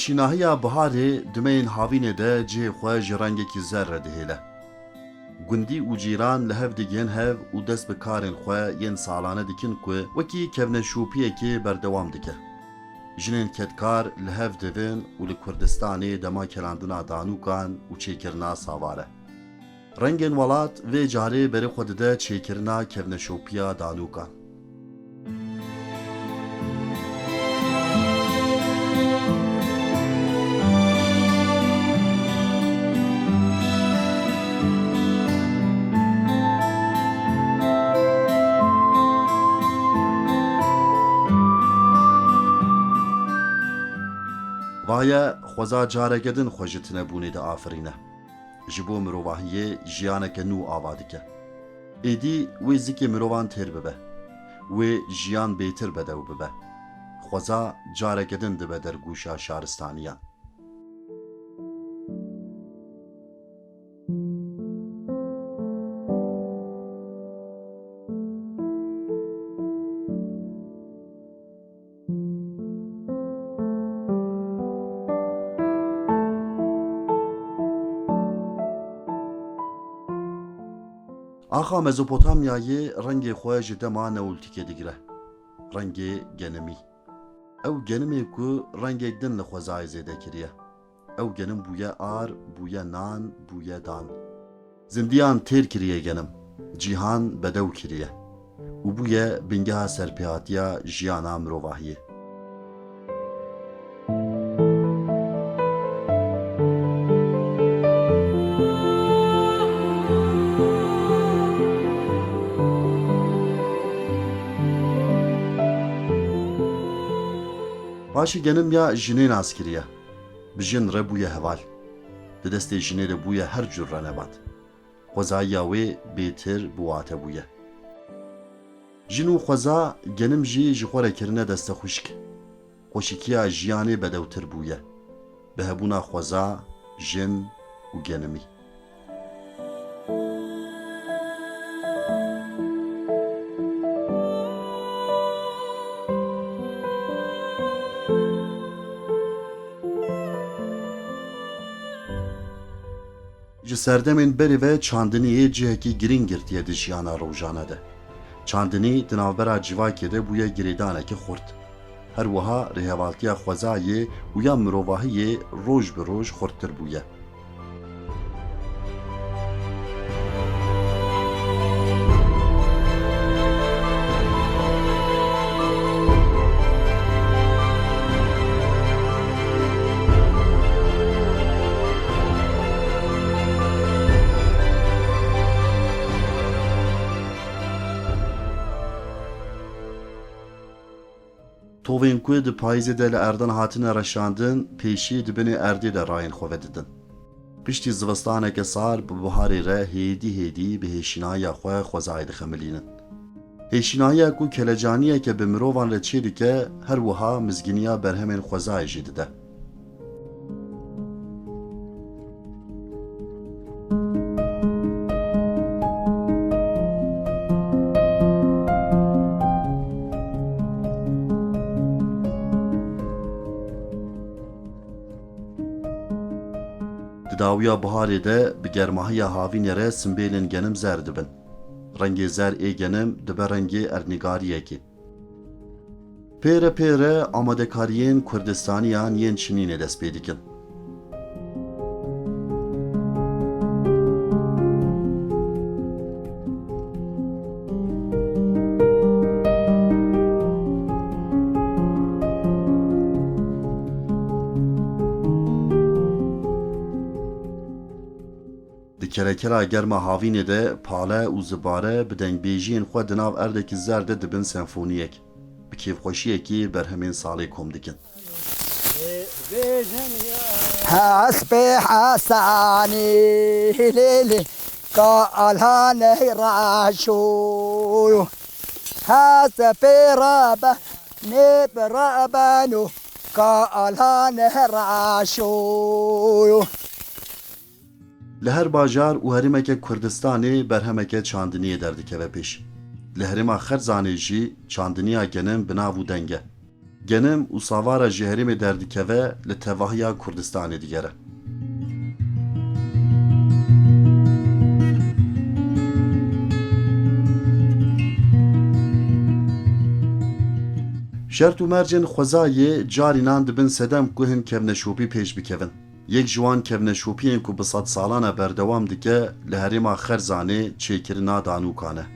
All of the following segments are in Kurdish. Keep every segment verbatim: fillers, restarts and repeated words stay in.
Şînahiya biharê di meyên havînê de cihê xwe ji rengekî zer re dihêle. Gundî û cîran li hev digihên hev û dest bi karên xwe yên salane dikin ku wekî kevneşopiyekê berdewam dike. Jinên kedkar li hev divin û li Kurdistanê dema kelandina danûkan û çêkirina savar e. Rengên welat vê carê berê xwe dide çêkirina kevneşopiya danûkan. Vaye xweza careke din xwe ji tinebûnê diafirîne. Ji bo mirovahiyê jiyaneke nû ava dike. Êdî wê zikê mirovan têr bibe. Wê jiyan bêtir bedew bibe. Xweza careke din dibe dergûşa şaristaniyan. Axa Mezopotamyayê rengê xwe ji dema Neolîtîkê digire. Rengê genimî. Ew genimê ku rengek din li xwezayê zêde kiriye. Ew genim bûye ar, bûye nan, bûye dan. Zindiyan têr kiriye genim, cîhan bedew kiriye û bûye bingeha serpêhatiya jiyana mirovahiyê. Paşê genim ya jinê nas kiriye. Bi jin re bûye heval. Di destê jinê de bûye her cûr renebat. Xwezayiya wê bêtir bi wate bûye. Jin û xweza genim jî ji xwe re kirine destexwişk. Xweşikiya jiyanê bedewtir bûye. Bi hebûna xweza, jin û genimî. Ji serdemên berê ve çandiniyê cihekî girîng girtiye di jiyana rojane de. Çandinî di navbera civakê de bûye girêdaneke xurt. Her wiha rêhevaltiya xwezayê û ya mirovahiyê roj bi roj xurttir bûye. Tovên ku di payîzê de li erdan hatine reşandin, pêşî di binê erdê de rayên xwe vedidin. Piştî zivistaneke sar bi biharê re hêdî hêdî bi hêşînahiya xwe xwezayê dixemilînin. Hêşînahiya ku kelecaniyeke bi mirovan re çêdike, her wiha mizgîniya berhemên xwezayê jî dide. Di dawiya biharê de bi germahiya havînê re simbêlên genim zer dibin. Rengê zer ê genim dibe rengê erdnîgariyekê. Pê re pê re amadekariyên Kurdistaniyan yên çinînê dest pê dikin. Di kelekela germa havînê de pale û zibare bi dengbêjiyên xwe di nav erdekî zer de dibin senfoniyek. Bi kêfxweşiyekî berhemên salê kom dikin. Hespê Hesanî lê lê ka alhanê raşo. Hespê rabe nê bi rabeno ka alhanê raşo. Li her bajar û herêmeke Kurdistanê berhemeke çandiniyê derdikeve pêş. Li herêma Xerzanê jî çandiniya genim bi nav û deng e. Genim û savara ji herêmê derdikeve, li tevahiya Kurdistanê digere. Şert û mercên xwezayê carînan dibin sedem ku hin kevneşopî pêş bikevin. Yek ji wan kevneşopiyên ku bi sedsalan e berdewam dike, li herêma Xerzanê çêkirina danûkan e.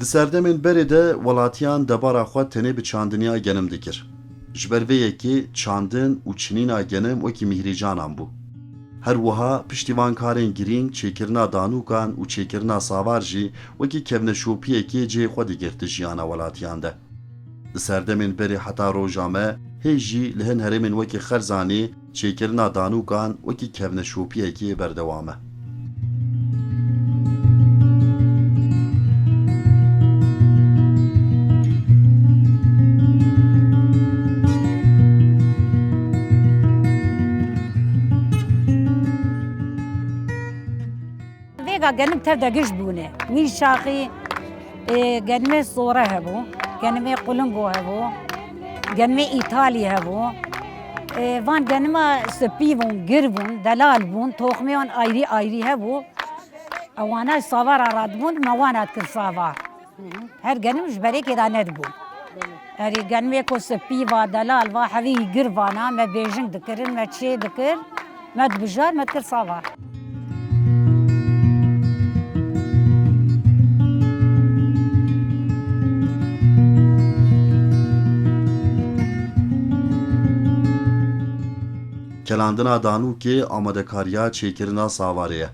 Di serdemên berê de welatiyan debara xwe tenê bi çandiniya genim dikir. Ji ber vê yekê çandin û çinîna genim wekî mîhrîcanan bû. Her wiha piştî van karên girîng çêkirina danûkan û çêkirina savar jî wekî kevneşopiyekê cihê xwe digirt di jiyana welatiyan de. Di serdemên berê heta roja me hê jî li hin herêmên wekî Xerzanê çêkirina danûkan wekî kevneşopiyekê berdewam e. Vêga genim tev de giş bûne. Wî şaxî, e, genimê sore hebû, genimê qulingo hebû, genimê îtalî hebû. E, van genima spî bûn, gir bûn, delal bûn, toxmê wan ayrî ayrî hebû. Ewana savara radibûn, me wana dikir savar. Her genim ji berêkê de nedibû. Erê, genimê ku spî va, delal va, hevî gir vana, me bêjing dikirin, me çê dikir, me dibijar, me dikir savar. Kelandina danûkê amadekariya çêkirina savarê ye.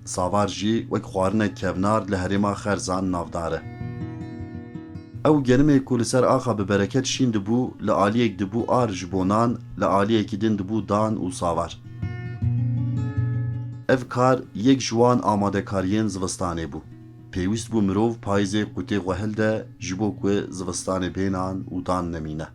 Savar jî wek xwarinek kevnar li herêma Xerzan navdar e. Ew genimê ku li ser axa bi bereket şîn dibû, li aliyek dibû ar ji bo nan, li aliyekî din dibû dan û savar. Ev kar yek ji wan amadekariyên zivistanê bû. Pêwîst bû mirov payîzê qutê xwe hilde ji bo ku zivistanê bê nan û dan nemîne.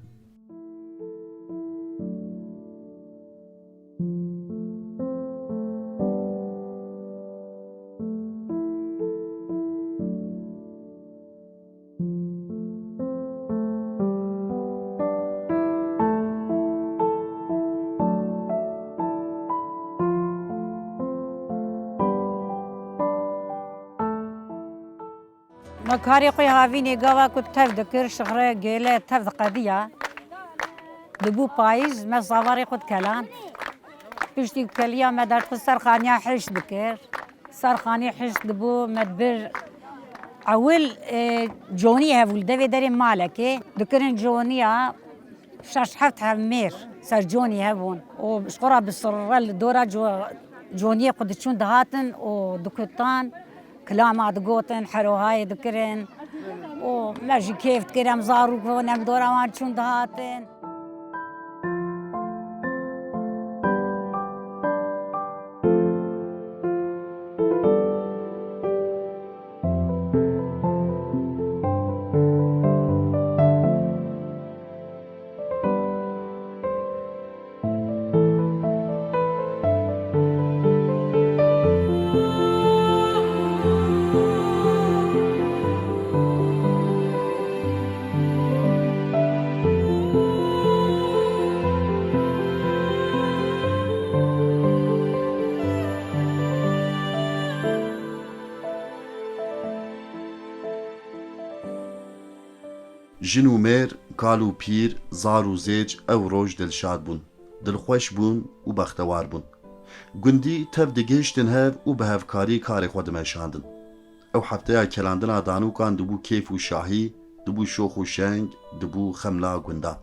Me karê xwe havînê gava ku tev dikir, şixre, gêle, tev diqediya. Dibû payîz, me savarê xwe dikeland. Piştî ku keliya me derxist ser xaniya hişt dikir. Ser xanî hişt dibû, me dibir ewil, e, conî hebû li devê derê malekê. Dikirin coniya şeş heft hevmêr ser conî hebûn. Û ji xwe re bi sirre li dora co-, coniyê xwe diçûn dihatin û dikutan. Kilama digotin, herohayê dikirin û me jî kêf dikir, em zarok bûn, em dora wan çûn dihatin. Jin û mêr, kal û pîr, zar û zêç ew roj dilşad bûn, dilxweş bûn û bextewar bûn. Gundî tev digihiştin hev û bi hevkarî karê xwe dimeşandin. Ew hefteya kelandina danûkan dibû kêf û şahî, dibû şox û şeng, dibû xemla gundan.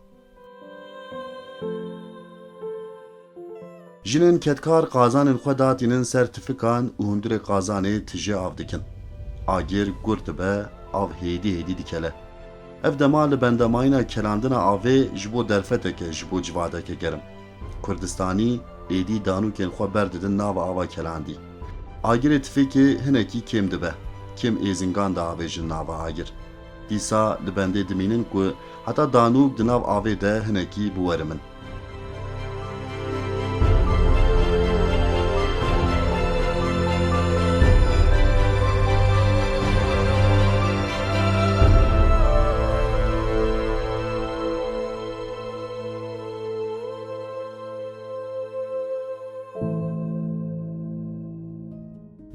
Jinên kedkar qazanên xwe datînin ser tifikan û hundirê qazanê tijê av dikin. Agir gur dibe, av hêdî hêdî dikele. Ev dema li bendemayîna kelandina avê ji bo derfeteke, ji bo civadeke germ. Kurdistanî êdî danûkên xwe berdidin nava ava kelandî. Agirê tifêkê hinekî kêm dibe, kêm êzingan diavêjin nava agir. Dîsa li bendê dimînin ku heta danûk di nav avê de hinekî biwerimin.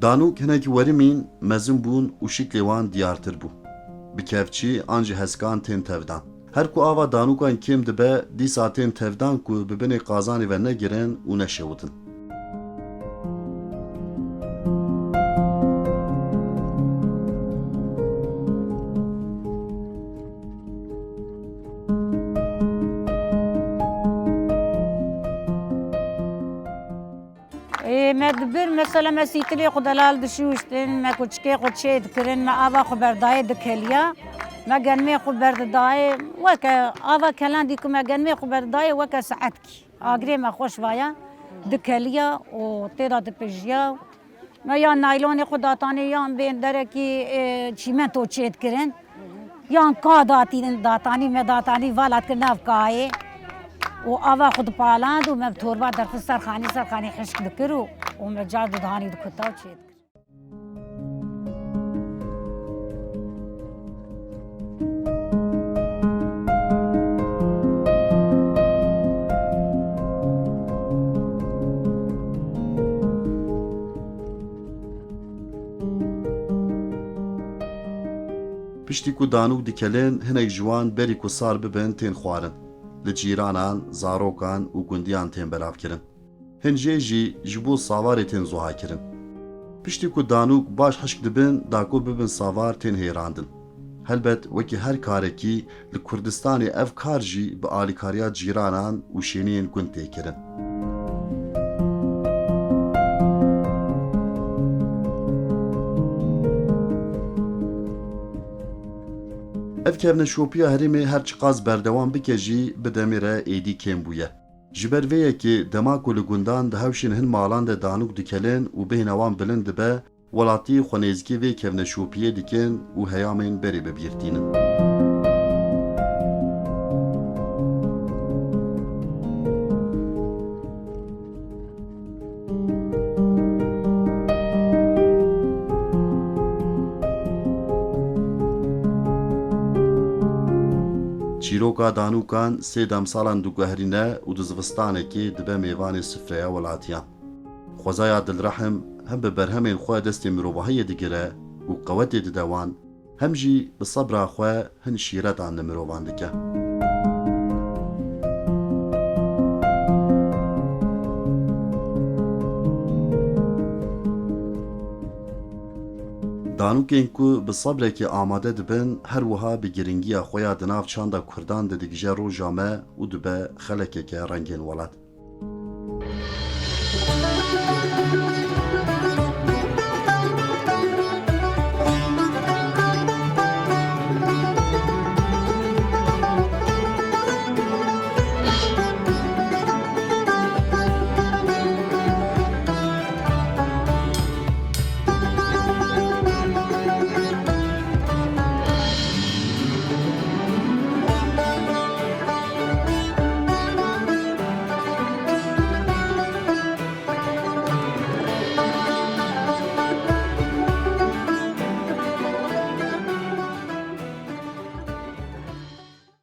Danûk hinek werimîn mezin bûn û şiklê wan diyartir bû. Bi kevçî an jî heskan tên tevdan. Her ku ava danûkan kêm dibe, dîsa tên tevdan ku bi binê qazanê ve negirin û neşewitin. Ê, me dibir, mesela me sîtilê xwe delal dişûştin, me kuçikê xwe çê dikirin, me ava xwe berdayê dikeliya, me genmê xwe berdidayê, weke ava kelandî ku me genmê xwe berdidayê weke saetkî. Agirê me xweş vaya, dikeliya û tê de dipijiya. Me ya naylonê xwe datanê yan bên derekî, e, çîmento çê dikirin. Yan ka datînin datanî, me datanî vala dikir nav kayê. Û ava xwe dipaland û me bi torba derxist ser xanî, ser xanî hişk dikir û, û me car dihanî dikuta û çê dikir. Piştî ku danûk dikelin, hinek ji wan berî ku sar bibin tên xwarin. Li cîranan, zarokan û gundiyan tên belavkirin. Hin jê jî ji bo savarê tên zuhakirin. Piştî ku danûk baş hişk dibin, da ku bibin savar tên hêrandin. Helbet wekî her karekî li Kurdistanê ev kar jî bi alîkariya cîranan û şêniyên gund tê kirin. Ev kevneşopiya herêmê her çiqas berdewam bike jî bi demê re êdî kêm bûye. Ji ber vê yekê dema ku li gundan di hewşên hin malan de danûk dikelin û bêhna wan bilind dibe, welatî xwe nêzîkî vê kevneşopiyê dikin û heyamên berê bi bîr tînin. Çîroka danûkan sê demsalan diguherîne û di zivistanekê dibe mêvanê sifreya welatiyan. Xwezaya Dilrehim hem bi berhemên xwe destê mirovahiyê digire û qewetê dide wan, hem jî bi sebra xwe hin şîretan li mirovan dike. Danûkên ku bi sebrekê amade dibin, her wiha bi giringiya xwe ya di nav çanda Kurdan de digije roja me û dibe xelekeke rengên welat.